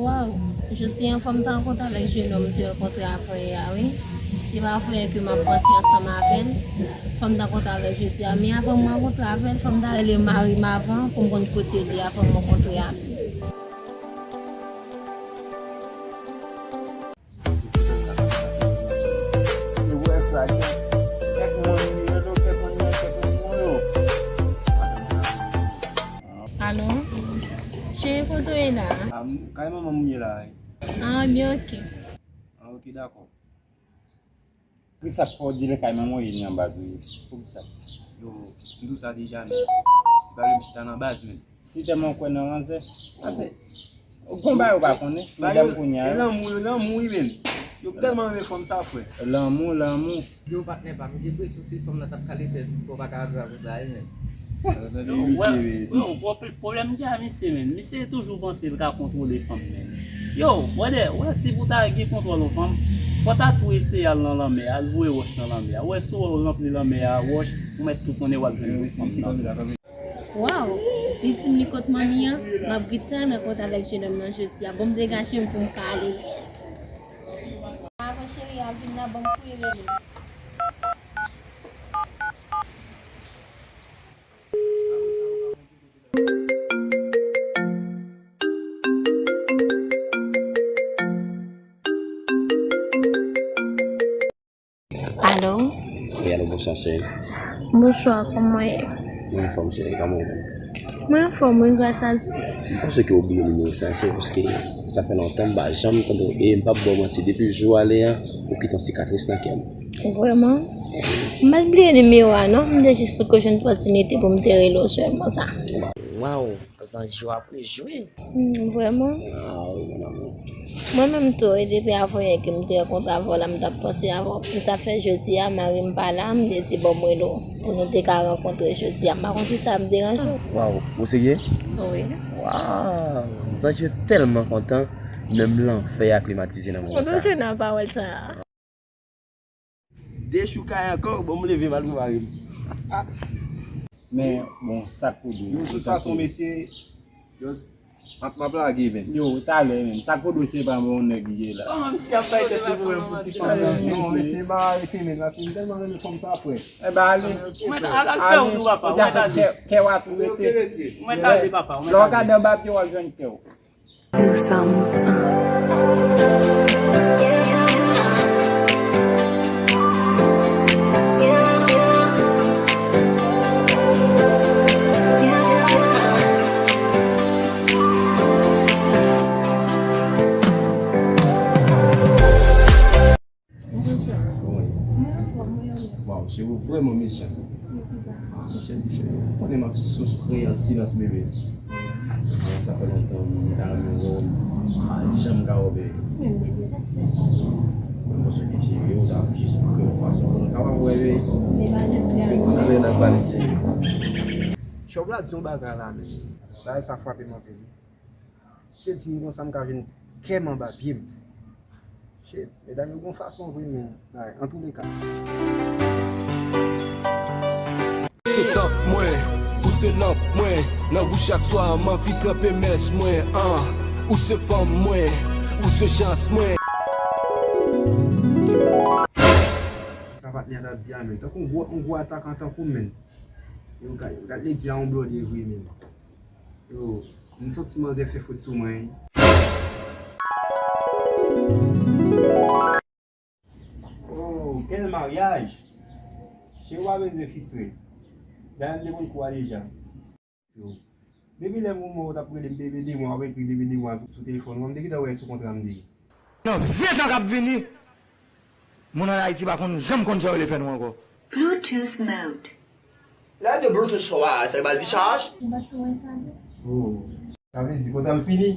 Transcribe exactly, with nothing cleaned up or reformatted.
Waw, jodi a fò m t rankontre avèk jenòm m te rankontre avanyè a, wi. Se pa avanyè ke m ap panse ansanm avè l. Fò m t rankontre avè l jodi a. Men avan m rankontre avè l, fò m ta rele mari m avan pou m konn kote l ye avan m rankontre avè l. Yo wè sa, kèk, kèk moun yo, kèk moun yo, kèk moun yo. Alo? Cheri, kote w ye la? A, m, kay manman m ye la, wi. A, byen, oke. A, oke, dakò. Poukisa k fè w di lakay manman w ye ni anba zye? Poukisa? Yo, m di w sa deja, men. Li pa vle m chita nan baz, men. Si tèlman w kwè nan ranzè, pase. Ou gon bagay ou pa konnen, medam kounye a. E lanmou, yo lanmou, wi, men. Yo tèlman renmen fanm sa, frè. Lanmou, lanmou. Yo, patnè pa m, m gen enpresyon se fanm nan t ap kale tèt, fò w pa ka agra konsa, wi, men. Yo, wè, yo, pwob-, pwoblèm m gen a misye, men. Misye toujou panse l ka kontwole fanm, men. Yo, brother, wè, si pou ta gen kontwòl yon fanm, fò ta tou eseye al nan lanmè, al voye wòch nan lanmè a. Wè, si w ranpli lanmè a wòch, ou mèt tou konnen w ap jwenn yon fanm nan. Waw, li di m li kot manmi an, m ap gentan rankontre avèk jenòm nan jodi a. Bon, m degaje m pou m ka ale, yes. Avan cheri a vin nan, ban m kouri rele l. Alo? Wi, alo, bonswa, cheri. Bonswa, kòman w ye? Mwen anfòm, cheri, kòman w ye? Mwen anfòm, wi, gras a Dye. M panse ke w bliye nimewo sa, cheri, paske sa fè lontan m pa janm tande w. E m p ap ba w manti, depi jou ale a, ou kite yon sikatris nan kè m. Vrèman? M pa t bliye nimewo a, non. M te jis pot ko jwenn opòtinite pou m te rele w sèlman sa. Waw! Zanj yo ap rejwi. Hmm, vrèman? Ah, wi, mon amour. Mwen menm tou, e depi avanyè ke m te rankontre avè w la, m t ap panse avè w. Sa fè jodi a, mari m pa la, m te di, bon, m rele w pou nou te ka rankontre jodi a. M pa konn si sa ap deranje w. Waw, ou serye? Wi. Waw, zanj yo tèlman kontan, menm lanfè a klimatize nan moman sa. Mwen bezwen nan pawòl sa a. Dechoukay ankò, bon, m leve m al prepare m. Men, bon, sa k pou di w. De tout fason, mesye, just, m ap, m ap lage, men. Yo, talè, men. Sa k pou di w, se pa yon nèg li ye la. Kòman misye ap bay tèt li pou mwen pou ti fanm nan? Non, mesye, m pa arete, men, paske m tèlman renmen fanm sa, frè. E ben, ale. Mwen, al, al fè wout ou, papa. Ou mèt ale. Kè, kè w a tou rete. Mwen, ale, papa. Lè w gade anba pye w, w ap jwenn kè w. Blue Sounds, uh. Kòman w ye? Waw, cheri, ou vrèman mechan. Ah, monchè, monchè, ou konnen m ap soufri an silans, bebe. Ah, sa fè lontan m ta renmen wè w, m pa janm ka wè w, bebe. Mwen panse ke cheri, ou ta jis fè yon fason pou nou kapab wè, bebe. Ann ale nan pale, cheri. Chòv la di yon bagay la, men bagay sa frape m anpil. Misye di m konsa m ka jwenn kè m anba pye m. Shit, medam yo gon fason vre, men, ay, antouleka. Se tanp mwen, ou se lanp mwen, nan wouj chak swa m anvi tranpe mès mwen, an, ou se fanm mwen, ou se chans mwen. Sa patnè a t ap di a, men, tankou yon gwo, yon gwo atakan tankou m, men. Yo, gad, gad ledi a yon blòdè vre, men. Yo, m santi manzè fè fot sou mwen, wi. Oh, quel mariage! Cheri, w pa bezwen fistre. Dayè, m te konn kou a deja. Depi lè moman w t ap rele m bebe de mwa, w ap ekri bebe de mwa sou, sou telefòn mwen, m te gentan wè sou kontra m te ye. Nan ven tan k ap vini, moun ann Ayiti pa konn janm konn sa yo vle fè nou ankò. Bluetooth mode. Lè de Bluetooth sa, se ba dichaj. Ou pa t wè sa tou? Oh, sa vle di kontan m fini?